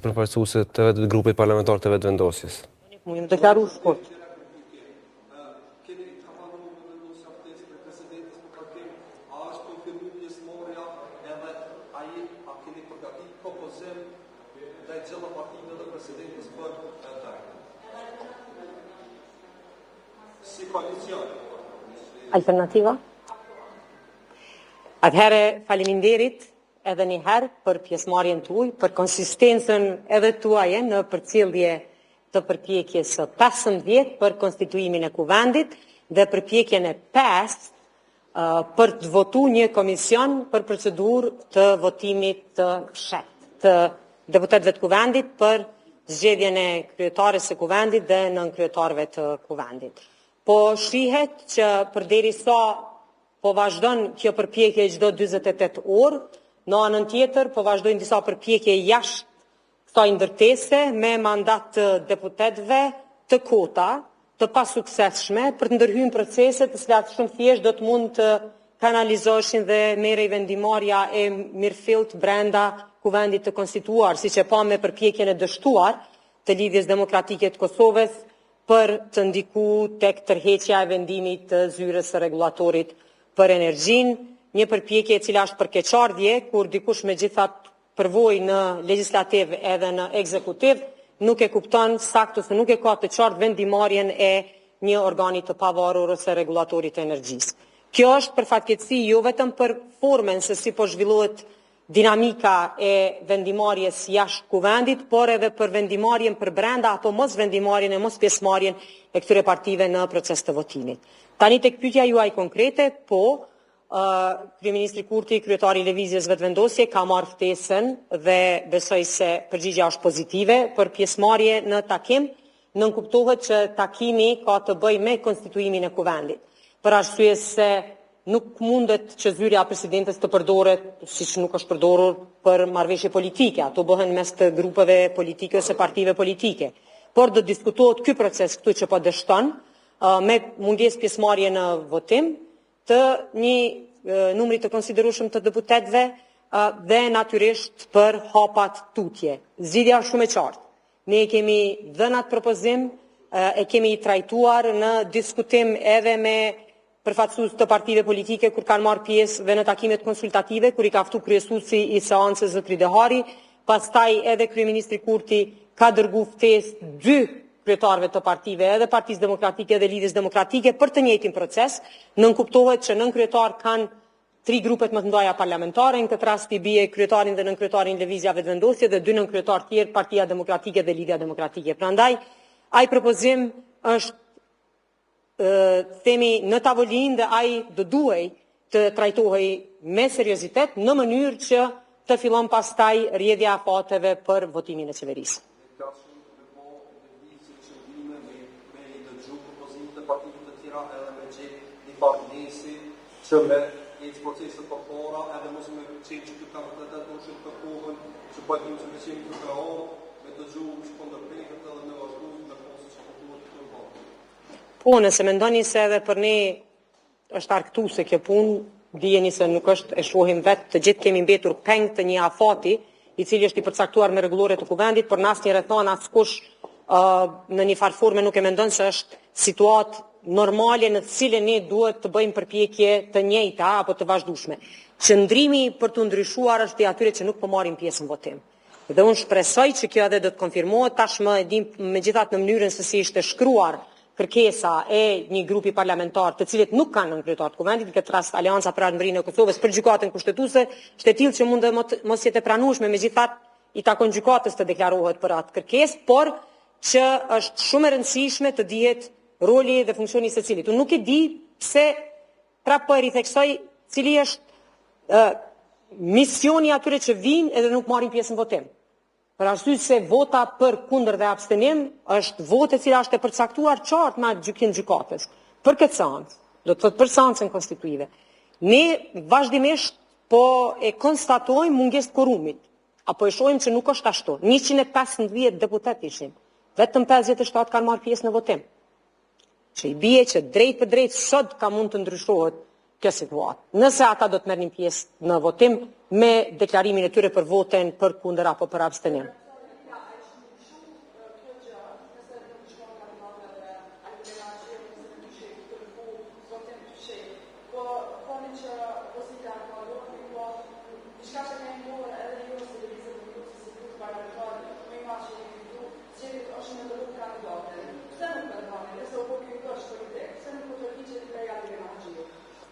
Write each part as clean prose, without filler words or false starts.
përfaqësuese të vetë grupit parlamentar të Vetëvendosjes. Mund të deklaru shkurt. Alternativa? Atëherë, faleminderit edhe një herë për pjesëmarrjen tuaj, për konsistencën edhe tuajën në përcjellje të përpjekjes së 15 për konstituimin e Kuvendit dhe përpjekjen e 5 për të votu një komision për procedurë të votimit të fshehtë të deputetëve të Kuvendit për zgjedhjen e kryetares së Kuvendit dhe nënkryetarëve të Kuvendit. Po shihet që përderisa po vazhdon kjo përpjekje çdo 48 orë, në anën tjetër po vazhdojnë disa përpjekje jashtë kësaj ndërtese me mandat të deputetëve të kota, të pasuksesshme për të ndërhyrë në procese të cilat shumë thjesht do të mund të kanalizoheshin dhe merrej vendimarrja e mirëfillt brenda Kuvendit të konstituar, siç e pamë me përpjekjen e dështuar të Lidhjes Demokratike të Kosovës për të ndiku tek tërheqja e vendimit të zyrës së rregullatorit për energjinë, një përpjekje e cila është për keqardhje kur dikush me gjithat përvojë në legjislativ edhe në ekzekutiv nuk e kupton saktë ose nuk e ka të qartë vendimarrjen e një organi të pavarur ose rregullatorit të energjisë. Kjo është për fatkeqësi jo vetëm për formën se si po zhvillohet dinamika e vendimarrjes jashtë kuvendit, por edhe për vendimarrjen për brenda apo mos vendimarrjen e mos pjesëmarrjen e këtyre partive në proces të votimit. Tani tek pyetja juaj konkrete, po, Kryeministri Kurti, kryetari i Lëvizjes Vetëvendosje, ka marrë ftesën dhe besoj se përgjigja është pozitive për pjesëmarrje në takim. Nënkuptohet që takimi ka të bëjë me konstituimin e kuvendit. Për arsye se nuk mundet që zyrja e presidentes të përdoret siç nuk është përdorur për marrëveshje politike, ato bëhen mes të grupeve politike ose partive politike. Por do të diskutohet ky proces këtu që po dështon me mungesë pjesëmarrje në votim të një numri të konsiderueshëm të deputetëve dhe natyrisht për hapat tutje. Zgjidhja është shumë e qartë. Ne e kemi dhënë atë propozim, e kemi trajtuar në diskutim edhe me përfaqësues të partive politike kur kanë marrë pjesë dhe në takimet konsultative kur i ka ftu kryesuesi i seancës zotri Dehari, pastaj edhe kryeministri Kurti ka dërgu ftesë dy kryetarëve të partive, edhe Partisë Demokratike dhe Lidhjes Demokratike për të njëjtin proces. Nënkuptohet që nënkryetar kanë tri grupet më të mëdha parlamentare, në këtë rast i bie kryetarin dhe nënkryetarin Lëvizja Vetëvendosje dhe dy nënkryetar tjerë Partia Demokratike dhe Lidhja Demokratike. Prandaj ai propozim është themi në tavolinë dhe ai do duhej të trajtohej me seriozitet në mënyrë që të fillon pastaj rrjedhja e afateve për votimin e qeverisë. Që me ecë proceset përpara edhe mos me qenë që këta 48 orë që kërkohen, që po e dim që me qenë të orë, me dëgju që po ndërprehet edhe me vazhdu me posë që po duhet të bëhet. Po, nëse mendoni se edhe për ne është argëtuese kjo punë, dijeni se nuk është, e shohim vetë, të gjithë kemi mbetur peng të një afati, i cili është i përcaktuar me rregullore të kuvendit, por në asnjë rrethanë askush uh, në një farë forme nuk e mendon se është situatë normale në të cilën ne duhet të bëjmë përpjekje të njëjta apo të vazhdueshme. Qëndrimi për të ndryshuar është i atyre që nuk po marrin pjesë në votim. Dhe unë shpresoj që kjo edhe do të konfirmohet, tashmë e dim megjithatë në mënyrën se si ishte shkruar kërkesa e një grupi parlamentar, të cilët nuk kanë nënkryetar të kuvendit, në këtë rast Aleanca për Ardhmërinë e Kosovës për gjykatën kushtetuese, është e tillë që mund dhe mos jetë e pranueshme, megjithatë i takon gjykatës të deklarohet për atë kërkesë, por që është shumë e rëndësishme të dihet roli dhe funksioni i secilit. Unë nuk e di pse prapë po e ritheksoj cili është ë misioni i atyre që vijnë edhe nuk marrin pjesë në votim. Për arsye se vota për kundër dhe abstenim është votë e cila është e përcaktuar qartë me aktgjykim gjykatës për këtë seancë, do të thotë për seancën konstituive. Ne vazhdimisht po e konstatojmë mungesë të korumit, apo e shohim që nuk është ashtu. 115 deputet ishin, vetëm 57 kanë marrë pjesë në votim. Që i bie që drejt për drejt sot ka mund të ndryshohet kjo situatë. Nëse ata do të merrnin pjesë në votim me deklarimin e tyre për votën për kundër apo për abstenim.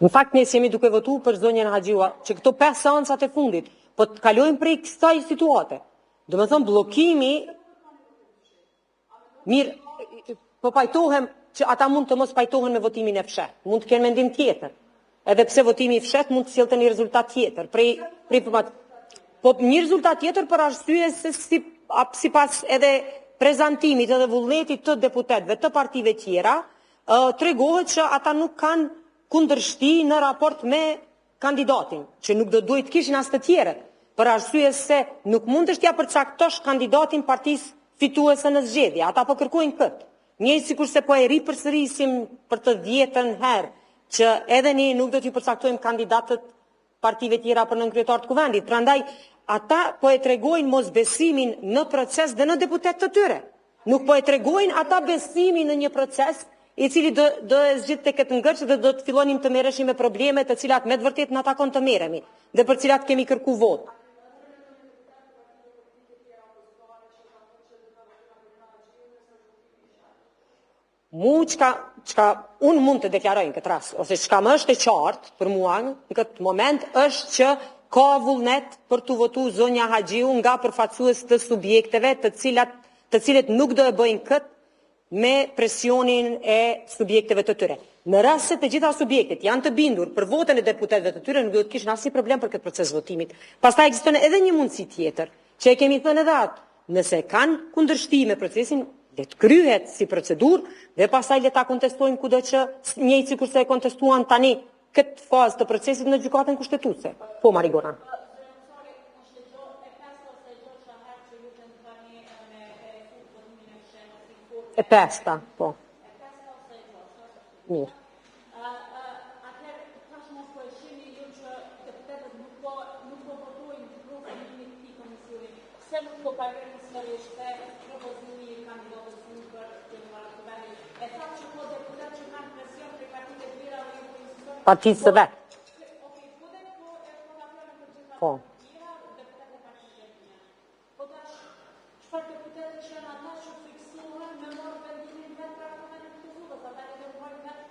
Në fakt ne s'jemi duke votu për zonjën Haxhiu, që këto 5 seancat e fundit, po të kalojmë prej kësaj situate. Domethënë bllokimi Mirë, po pajtohem që ata mund të mos pajtohen me votimin e fshehtë, mund të kenë mendim tjetër. Edhe pse votimi i fshehtë mund të sillte një rezultat tjetër, prej prej po një rezultat tjetër për arsye se si sipas edhe prezantimit edhe vullnetit të deputetëve të partive tjera, tregohet që ata nuk kanë kundërshti në raport me kandidatin, që nuk do duhej të kishin as të tjerët, për arsye se nuk mundesh t'ia përcaktosh kandidatin partisë fituese në zgjedhje. Ata po kërkojnë këtë. Njëjtë sikurse po e ripërsërisim për të dhjetën herë që edhe ne nuk do t'ju përcaktojmë kandidatët partive tjera për nënkryetar të kuvendit. Prandaj ata po e tregojnë mosbesimin në proces dhe në deputetë të tyre. Nuk po e tregojnë ata besimin në një proces i cili do do e zgjidhte këtë ngërç dhe do të fillonim të merreshim me probleme të cilat me të vërtetë na takon të merremi dhe për të cilat kemi kërku votë. Mu çka çka unë mund të deklaroj në këtë rast ose çka më është e qartë për mua në këtë moment është që ka vullnet për t'u votu zonja Haxhiu nga përfaqësues të subjekteve të cilat të cilët nuk do e bëjnë këtë me presionin e subjekteve të tyre. Në rast se të gjitha subjektet janë të bindur për votën e deputetëve të tyre, nuk do të kishin asnjë problem për këtë proces votimit. Pastaj ekziston edhe një mundësi tjetër, që e kemi thënë edhe atë, nëse kanë kundërshti me procesin, le të kryhet si procedurë dhe pastaj le ta kontestojnë kudo që njëjtë sikurse e kontestuan tani këtë fazë të procesit në gjykatën kushtetuese. Po Marigona. E pesta, po. Mirë. Partisë së vet. Po. Po tash, çfarë deputetësh janë ata që frikësohen me marrë vendimin vetë para Kuvendit të Kosovës, ata le të mbajnë vetë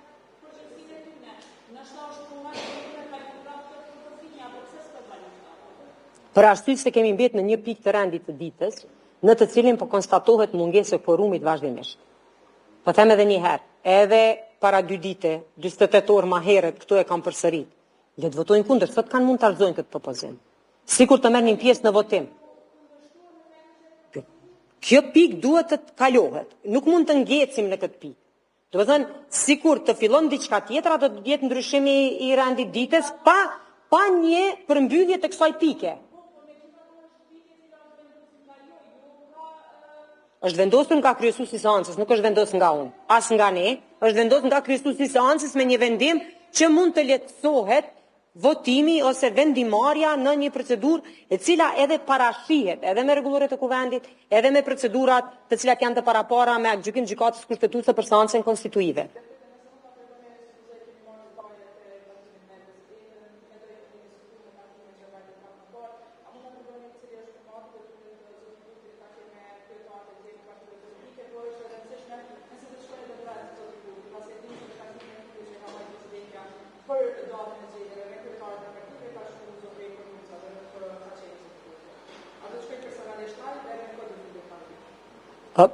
përgjegjësinë e tyre. Ndoshta është koha që ju me kalu prapë këtë propozimi, apo pse s'po bëni këtë? Për arsye se kemi mbetë në një pikë të rendit të ditës, në të cilin po konstatohet mungesë e kuorumit vazhdimisht. Po them edhe një herë, edhe para dy dite, 48 orë ma herët këtu e kam përsërit. Le të votojnë kundër, sot kanë mund ta rrëzojnë këtë propozim. Sikur të merrnin pjesë në votim. Kjo pikë duhet të kalohet. Nuk mund të ngecim në këtë pikë. Domethënë, sikur të fillon diçka tjetër, do të jetë ndryshimi i rendit ditës pa pa një përmbyllje të kësaj pike. Është vendosur nga kryesuesi i seancës, nuk është vendosur nga unë, as nga ne, është vendosur nga kryesuesi i seancës me një vendim që mund të lehtësohet votimi ose vendimmarrja në një procedurë e cila edhe parashihet edhe me rregulloret e Kuvendit, edhe me procedurat të cilat janë të parapara me aktgjykim Gjykatës Kushtetuese për seancën konstituive. Për datën e zgjedhjeve me kryetarët e partive ka shku zotëri Koshtunica dhe nuk ka qenë zoti Kurti. A do të shkojë personalisht ai dhe me kë do të ulet parti?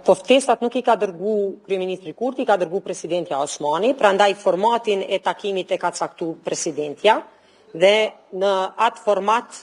Po ftesat nuk i ka dërgu kryeministri Kurti, i ka dërgu presidentja Osmani, prandaj formatin e takimit e ka caktu presidentja dhe në atë format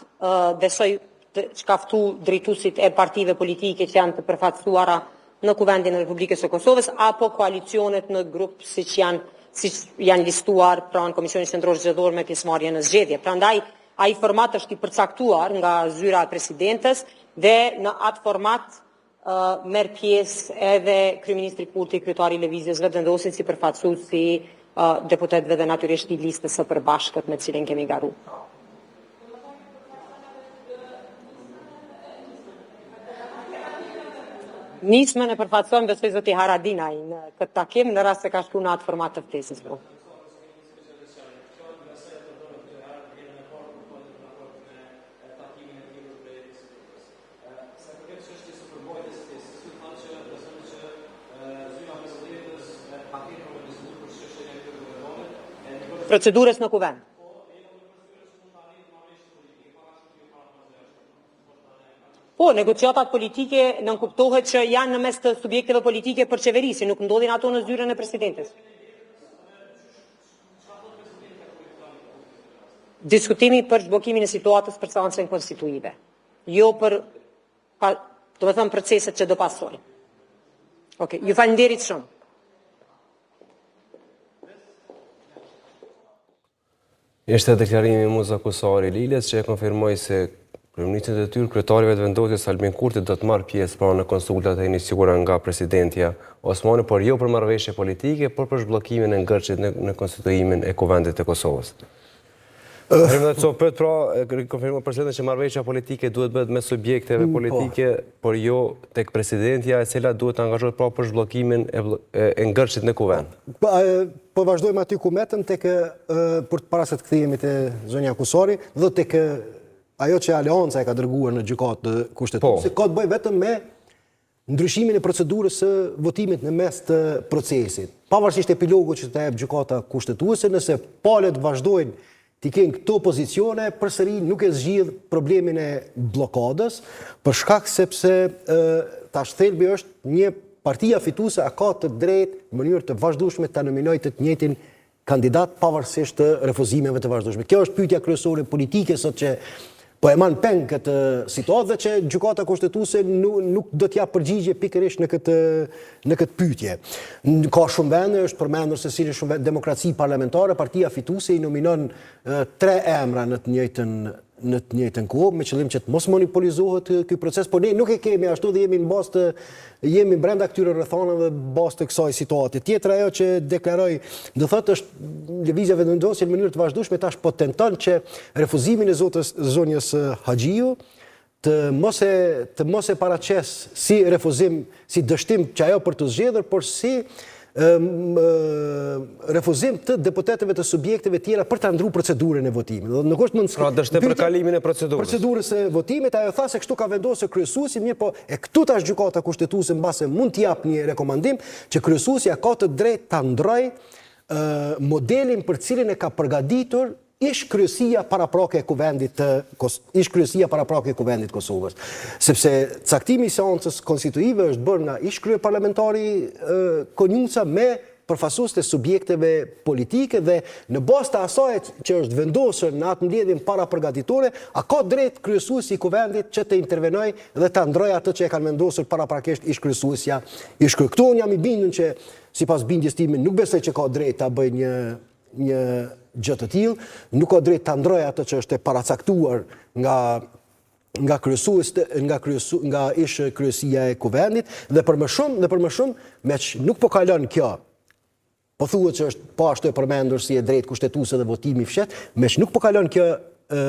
besoj që ka ftu drejtuesit e partive politike që janë të përfaqësuara në Kuvendin e Republikës së Kosovës apo koalicionet në grup siç janë siç janë listuar pranë Komisionit Qendror Zgjedhor me pjesëmarrje në zgjedhje. Prandaj ai format është i përcaktuar nga zyra e presidentes dhe në atë format uh, merr pjesë edhe kryeministri Kurti, kryetari i Lëvizjes Vetëvendosje si përfaqësues i uh, deputetëve dhe natyrisht i listës së përbashkët me të cilën kemi garu. Nismën e përfaqëson besoj zoti Haradinaj në këtë takim në rast se ka shku në atë format të ftesës po. Sa i përket çështjes së përmbajtjes së ftesës, ju thatë që besoni që zyra e presidentes ka tepër me bisedu për çështjen e Kryeprokurorit, e në bërë. Procedurës në kuvend. Po, negociatat politike nënkuptohet që janë në mes të subjekteve politike për qeverisje, nuk ndodhin ato në zyrën e presidentes. Diskutimi për zhbllokimin e situatës për seancën konstituive, jo për pa, domethënë proceset që do pasojnë. Okej, ju faleminderit shumë. Ishte deklarimi i Muza Kusari Lilës që e konfirmoi se kryeministri në detyrë, kryetari i Vetëvendosjes Albin Kurti do të marrë pjesë pra në konsultat e iniciuara nga presidentja Osmani, por jo për marrëveshje politike, por për zhbllokimin e ngërçit në, në konstituimin e Kuvendit të Kosovës. Rëmë dhe pët pra, konfirmon presidentja që marrëveshja politike duhet bëhet mes subjekteve mm, po. politike, por jo tek presidentja e cila duhet të angazhohet pra për zhbllokimin e, e, e ngërçit në kuvend. Po, po vazhdojmë aty ku metëm tek për para se të kthehemi te zonja Kusari dhe tek ajo që Aleanca e ka dërguar në gjykatë kushtetuese, po. ka të bëjë vetëm me ndryshimin e procedurës së votimit në mes të procesit. Pavarësisht epilogut që ta jep gjykata kushtetuese, nëse palët vazhdojnë t'i kenë këto pozicione, përsëri nuk e zgjidh problemin e bllokadës, për shkak sepse tash thelbi është një partia fituese a ka të drejtë në mënyrë të vazhdueshme ta nominojë të njëjtin kandidat pavarësisht të refuzimeve të vazhdueshme. Kjo është pyetja kryesore politike sot që po e man peng këtë situatë dhe që gjykata kushtetuese nuk, nuk do të japë përgjigje pikërisht në këtë në këtë pyetje. Ka shumë vende, është përmendur se si në shumë demokraci parlamentare partia fituese i nominon tre emra në të njëjtën në të njëjtën kohë, me qëllim që të mos monopolizohet ky proces, por ne nuk e kemi ashtu dhe jemi në bazë të jemi brenda këtyre rrethanave dhe bazë të kësaj situate. Tjetra ajo që deklaroi, do thotë është lëvizja Vetëvendosje në mënyrë të vazhdueshme tash po tenton që refuzimin e zotës zonjës Haxhiu të mos e të mos e paraqes si refuzim, si dështim që ajo për t'u zgjedhur, por si refuzim të deputetëve të subjekteve tjera për ta ndru procedurën e votimit. Dhe nuk është mund Pra dështim për kalimin e procedurës. Procedurës së votimit, ajo tha se kështu ka vendosur kryesuesi, mirëpo e këtu tash gjykata kushtetuese mbase mund të jap një rekomandim që kryesuesi ka të drejtë ta ndrojë modelin për cilin e ka përgatitur Ish kryesia paraprake e Kuvendit të ish kryesia paraprake e Kuvendit të Kosovës. Sepse caktimi i seancës konstituive është bërë nga ish kryeparlamentari Konjufca me përfaqësuesit e subjekteve politike dhe në bazë të asaj që është vendosur në atë mbledhjen parapërgatitore, a ka drejt kryesuesi i Kuvendit që të intervenojë dhe ta ndrojë atë që e kanë vendosur paraprakisht ish kryesuesja, ish krye. Këtu unë jam i bindur që sipas bindjes time nuk besoj që ka drejt ta bëjë një një gjë të tillë, nuk ka drejt ta ndrojë atë që është e paracaktuar nga nga kryesuesit nga kryesu nga ish kryesia e kuvendit dhe për më shumë dhe për më shumë meqë nuk po kalon kjo po thuhet që është po ashtu e përmendur si e drejtë kushtetuese dhe votimi i fshehtë meqë nuk po kalon kjo ë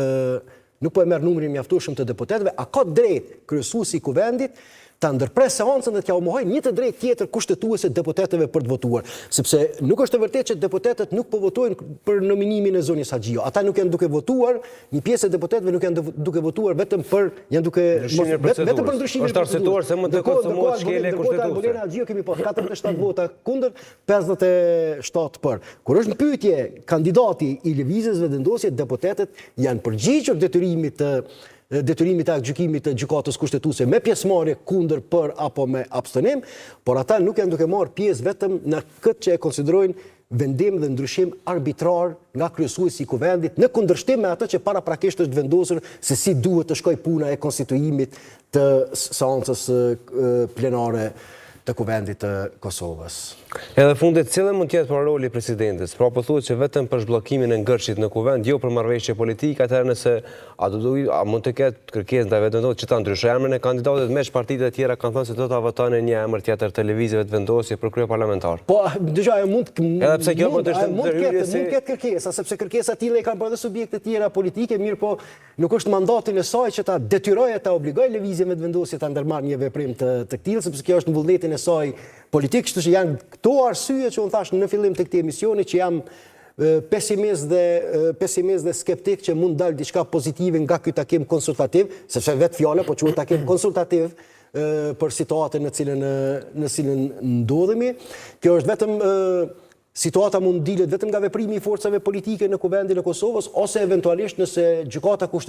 nuk po e merr numrin e mjaftueshëm të deputetëve, a ka drejt kryesuesi i Kuvendit ta ndërpresë seancën dhe t'jua mohojë një të drejtë tjetër kushtetuese deputetëve për të votuar? Sepse nuk është e vërtetë që deputetët nuk po votojnë për nominimin e zonjës Haxhiu. Ata nuk janë duke votuar, një pjesë e deputetëve nuk janë duke votuar vetëm për janë duke mos, vetëm për ndryshimin e procedurës. Është arsyetuar se mund të konsumohet shkelje kushtetuese. Ndërkohë Haxhiu kemi pas 47 vota kundër, 57 për. Kur është në pyetje kandidati i Lëvizjes Vetëvendosje, deputetët janë përgjigjur detyrimit të detyrimit të aktgjykimit të Gjykatës Kushtetuese me pjesëmarrje kundër për apo me abstenim, por ata nuk janë duke marrë pjesë vetëm në këtë që e konsiderojnë vendim dhe ndryshim arbitrar nga kryesuesi i Kuvendit në kundërshtim me atë që paraprakisht është vendosur se si duhet të shkojë puna e konstituimit të seancës plenare të Kuvendit të Kosovës. Edhe fundit, cili mund të jetë pra roli i presidentes? Pra po thuhet që vetëm për zhbllokimin e ngërçit në Kuvend, jo për marrëveshje politike, atëherë nëse a do të a mund të ketë kërkesë ndaj Vetëvendosjes që ta ndryshojë emrin e kandidatit, meqë partitë e tjera kanë thënë se do ta votonin një emër tjetër të Lëvizjes Vetëvendosje për kryeparlamentar. Po, dëgjo, ajo mund të Edhe pse kjo mund të ishte mund të ketë mund të ketë kërkesa, sepse kërkesa të tilla i kanë bërë edhe subjekte të tjera politike, mirëpo Nuk është në mandatin e saj që ta detyrojë e ta obligojë Lëvizjen Vetëvendosje ta ndërmarrë një veprim të të këtillë, sepse kjo është në vullnetin e saj politik, kështu që janë këto arsye që unë thashë në fillim të këtij emisioni që jam pesimist dhe pesimist dhe skeptik që mund dalë diçka pozitive nga ky takim konsultativ, sepse vetë fjala po quhet takim konsultativ për situatën në cilën në cilën ndodhemi. Kjo është vetëm. Situata mund dilet vetëm nga veprimi i forcave politike në Kuvendin e Kosovës ose eventualisht nëse Gjykata Kushtetuese.